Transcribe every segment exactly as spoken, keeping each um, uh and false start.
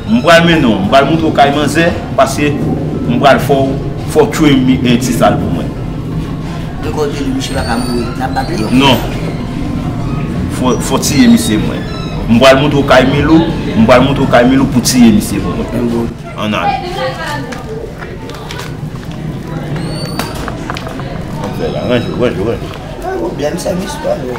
M pral mennen w, m pral montre w kay manzè, paske m pral fè w, fè w tchwe mi, e, Ti Sal pou mwen. Mwen kwè w te di misye pa ka mouri, n ap bat li yo. Non. Fò, fò tiye misye mwen. M pral montre w kay Milou, m pral montre w kay Milou pou tiye misye pou mwen. Ann ale. Ann fè la, ranje, ranje, ranje. Pa pwoblèm, sèvis pa yo.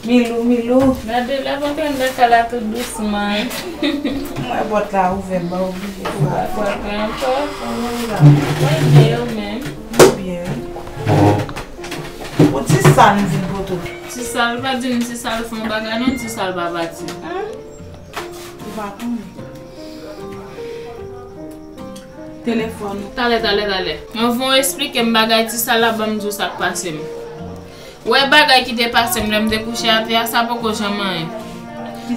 Milou, Milou. Gade, l ap antre anndan kay la tou dousman. M wè pòt la ouvè, m pa oblije frape. Ou pa frape ankò? Kòman w ye? Mwen byen, ou menm? Mwen byen. Ou Ti Sal m vin pote w. Ti Sal, pa di m Ti Sal fè yon bagay non, Ti Sal pa pati. Ou pa konnen. Telefòn. Talè, talè, talè. Anvan w esplike m bagay Ti Sal la, ban m di w sa k pase m. Ou wè bagay ki te pase m lè m te kouche atè a, sa poko janm anyen.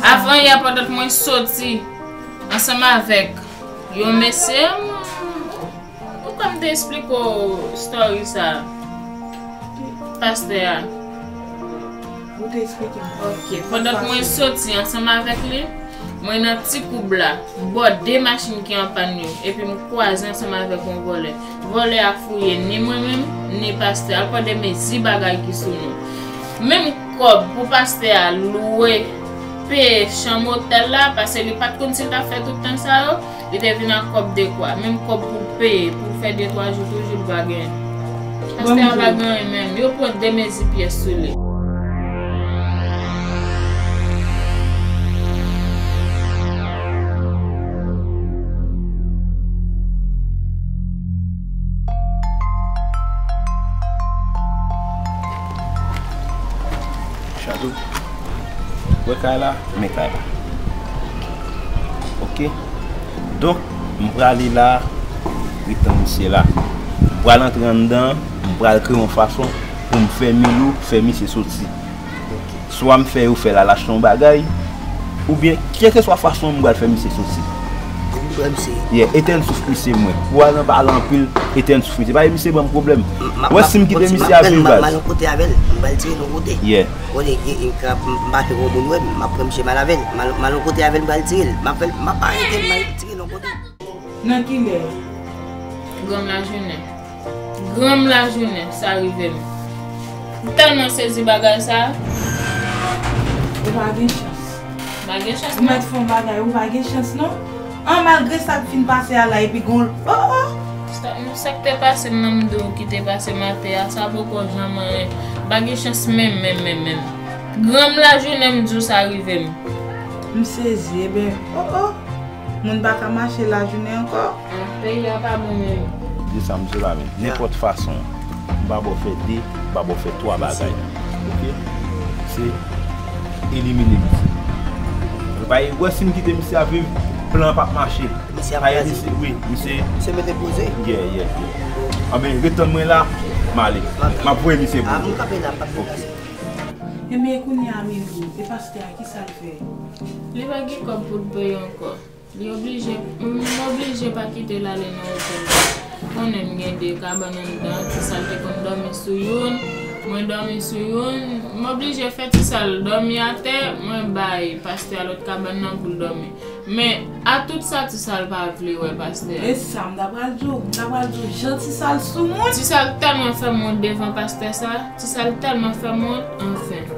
Avan yè, pandan mwen soti ansanm avèk yon mesye, m, poukò m te esplike w story sa, pastè a? Ou te esplike m. Ok, pandan mwen soti ansanm avèk li, mwen nan ti koub la, bò de machin ki an pàn yo, epi m kwaze ansanm avèk yon vòlè. Vòlè a fouye ni mwen menm, ni pastè a. Al pran de mezi bagay ki sou nou. Menm kòb pou pastè a lwe, peye chanm otèl la, paske li pa t konn si l t ap fè tout tan sa yo, li te vin ak kòb dekwa. Menm kòb pou l peye, pou l fè de twa jou, toujou l pa genyen. Pastè a pa gen anyen menm. Yo pran de mezi pyès sou li. Chado, wè kay la, men kay la. Ok? Donk, m prale la, ret tann misye la. M pral antre anndan, m pral kreye yon fason pou m fè Milou, fè misye soti. Swa m fè yo fè l al achte yon bagay, oubyen kèlkeswa fason m pral fè misye soti. Ou pran misye. Yeah, etèn souf misye mwen. Ou al nan pale anpil, etèn souf misye. Paske misye ban m pwoblèm. Ou wè si m kite misye a viv baz. M al yon kote avè l, m pral tire l yon kote. Yeah. Konnen, e, e, ka, m, m mache gon moun wè m, m ap pran misye m al avè l. M al, m al yon kote avè l, m pral tire l. M ap fè l, m ap arete l, m al tire l yon kote. Nan kilè? Granm lajounen. Granm lajounen, sa rive m. M tèlman sezi bagay sa. Ou pa gen chans. M pa gen chans non. Ou mèt fè yon bagay, ou pa gen chans non. An, malgre sa k fin pase a la, epi gon, oh, oh. Sa, sa k te pase m nan m di w ki te pase m atè a, sa poko janm anyen. M pa gen chans menm, menm, menm, menm. Granm lajounen m di w sa rive m. M sezi, eben, oh, oh. Moun pa ka mache lajounen ankò. Ah, peyi a pa bon menm. Di sa, m sou la menm. Nenpòt fason, m pa ba w fè de, m pa ba w fè twa bagay. Ok? Se elimine misye. Ou pa wè si m kite misye ap viv, plan p ap mache. Misye ap kraze. Wi, misye. Misye mete poze. Yeah, yeah, yeah. Anben, ret tann mwen la, m ale. M ap voye misye pou ou. Ah, m kanpe la, m p ap deplase. Ebyen, kounye a, Milou, e pastè a, kisa l fè? Li pa gen kòb pou l peye ankò. Li oblije, m oblije pa kite l ale nan otèl la. Konnen m gen de kabann anndan, Ti Sal te konn dòmi sou youn, mwen dòmi sou youn. M oblije fè Ti Sal dòmi atè, mwen bay pastè a lòt kabann nan pou l dòmi. Men, a tout sa, Ti Sal pa vle wè pastè a. E sa m ta pral di w, m ta pral di w, jan Ti Sal soumoun. Ti Sal tèlman fè m wont devan pastè sa, Ti Sal tèlman fè m wont, anfen.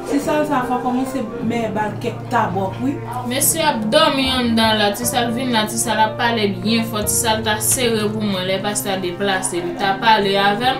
Ti Sal sa fò kòmanse mè bal kèk tabòk, wi. Mesye ap dòmi anndan la, Ti Sal vin la, Ti Sal ap pale byen fò, Ti Sal ta sere pou mwen, lè pastè a deplase, li ta pale avè m.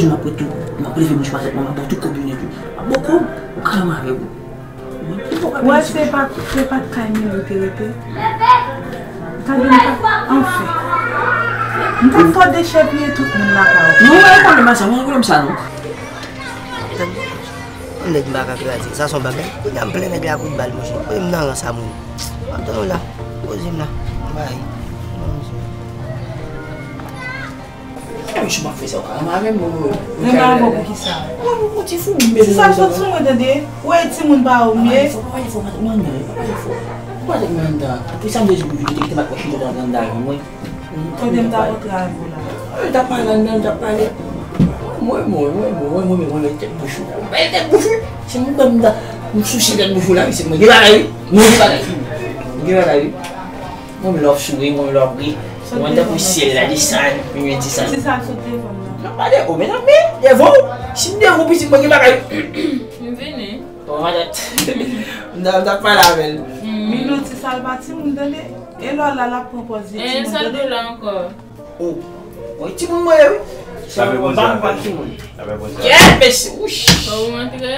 jodi m ap ret tou, m ap leve m chita tèt mwen, m ap ba w tout kòb yo nèt wi. M ap ba w kòb, ou kalm avè w. Ou wè se pa, se pa kay Milo te rete. Gade m pa, anfen. M t ap fò dechèpiye tout moun lakay ou. Non, mwen pa nan sa, mwen nan sa non. Yon nèg m pa ka kraze. Sa se yon bagay. Kounye a m plen nèg la kout bal, monchè. Poze m nan rans a moun. M ap tann ou la. Poze m la. Bay. Ay, misye m ap fè sa, ou ka renmen avè m, bro. Renmen avè w pou ki sa? Mwen, mwen, ti fou, m bezwen sa sot sou mwen, tande. Ou e timoun pa ou m ye. Fò pa pale fò, pa tèt mwen anndan, pa pale fò. Ou pa tèt mwen anndan. Pou sa m te di pou kite, kite m ak mwen chita anndan avè mwen. Kote m ta kontre avè w la? Mwen ta pale anndan, m ta pale. Mwen, mwen, mwen, mwen, mwen, mwen, mwen, tèt bouch ou. Mwen, tèt bouch ou. Si mwen kwè m ta, m souse tèt bouch ou la, wi, se mwen gen bagay, wi. Mwen gen bagay. Mwen gen bagay, wi. Mwen love souri, mwen love ri. Mwen tankou syèl la desann, mwen desann. Ti sa sot devan m nan. Nan pale, o, men nan men, devan w. Si m devan w, pitit, mwen gen bagay. M vini. Bon, matant. M ta, m ta pale avè l. Milo ti sal pa timoun, tande. E lò la, l ap pran pòz li timoun, tande. E sa l la ankò. O, o, timoun mwen ye, wi. Se yon banm pa timoun. Kèt, mesye, wouch. Fò w antre.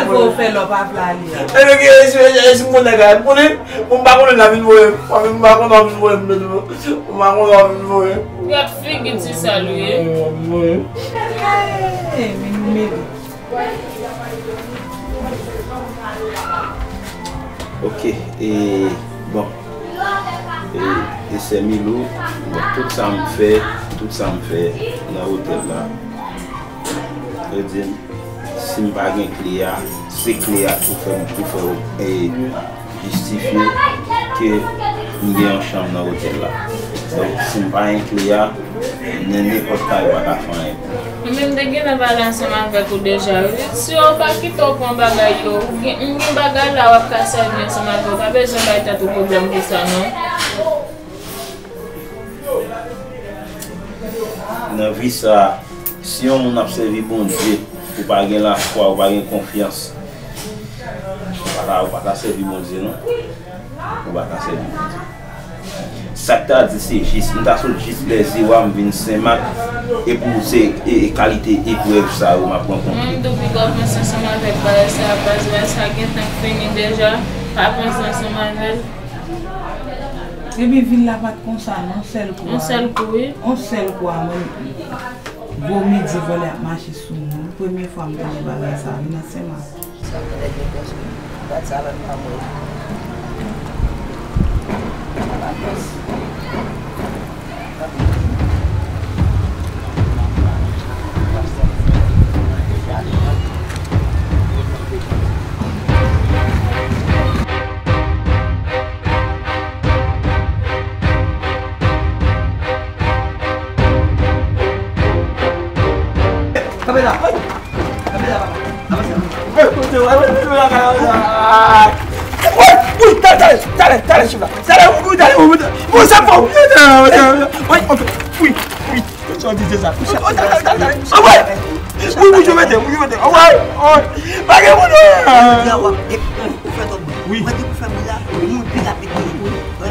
l voye w fè lè w pa vle ale a? Ebyen, ki espesyalis m konnen kay m konnen? Mwen m pa konnen l ap vin voye m. Mwen menm m pa konnen w ap vin voye m, menm. Mwen pa konnen w ap vin voye m. Gad figi ti sal ou ye. Mwen menm w ap vin voye m. Hey, men nou mele. Ok, e, bon. E, e sè Milou, bon, tout sa m fè, tout sa m fè nan otèl la, yo di m, si m pa gen kle a, se kle a pou fè, pou fè, e, jistifye ke m gen yon chanm nan otèl la. Donk, si m pa gen kle a, nan nenpòt ka, yo pa ka fè anyen pou mwen. Mwen menm te gentan pale ansanm avèk ou deja, wi. Si yo pa kite w pran bagay yo, ou gen, m gen bagay la w ap ka sèvi ansanm avè w. Pa bezwen bay tèt ou pwoblèm pou sa, non. Nan vi sa, si yon moun ap sèvi Bondye, ou pa gen lafwa, ou pa gen konfyans, ou pa ka, ou pa ka sèvi Bondye, non. Ou pa ka sèvi Bondye. Sa k ta di se jis, m ta sot jis lè zewa, m vin Senmak, epi se, e, e kalite eprèv sa yo m ap rankontre. Mwen tou piga w panse ansanm avèk bagay sa, baz bagay sa gentan fini deja, pa panse ansanm avè l. Epi vil la pa t konsa, non, sèl kou a. Yon sèl kou, wi. Yon sèl kou a, mwen, gwo midi vòlè ap mache sou moun. Premye fwa m tande bagay sa, vin nan Senmak. Sa genlè gen kòs wi. Gad sa avè m pa mwen. Sa la kòs. Kanpe la! Kanpe la, papa! Avanse! Wi, wi, talè, talè, talè, talè, chif la. Talè, wi, talè, wi, talè. Wi, sa fò, wi, talè, wi, talè, wi, ok, wi, wi. Sa w di se sa. Wi, wi, wi, yo mete, wi, yo mete. Wi, wi. Pa gen moun, wi. Wi. Mwen di pou fè moun la, moun pi rapid ke ou.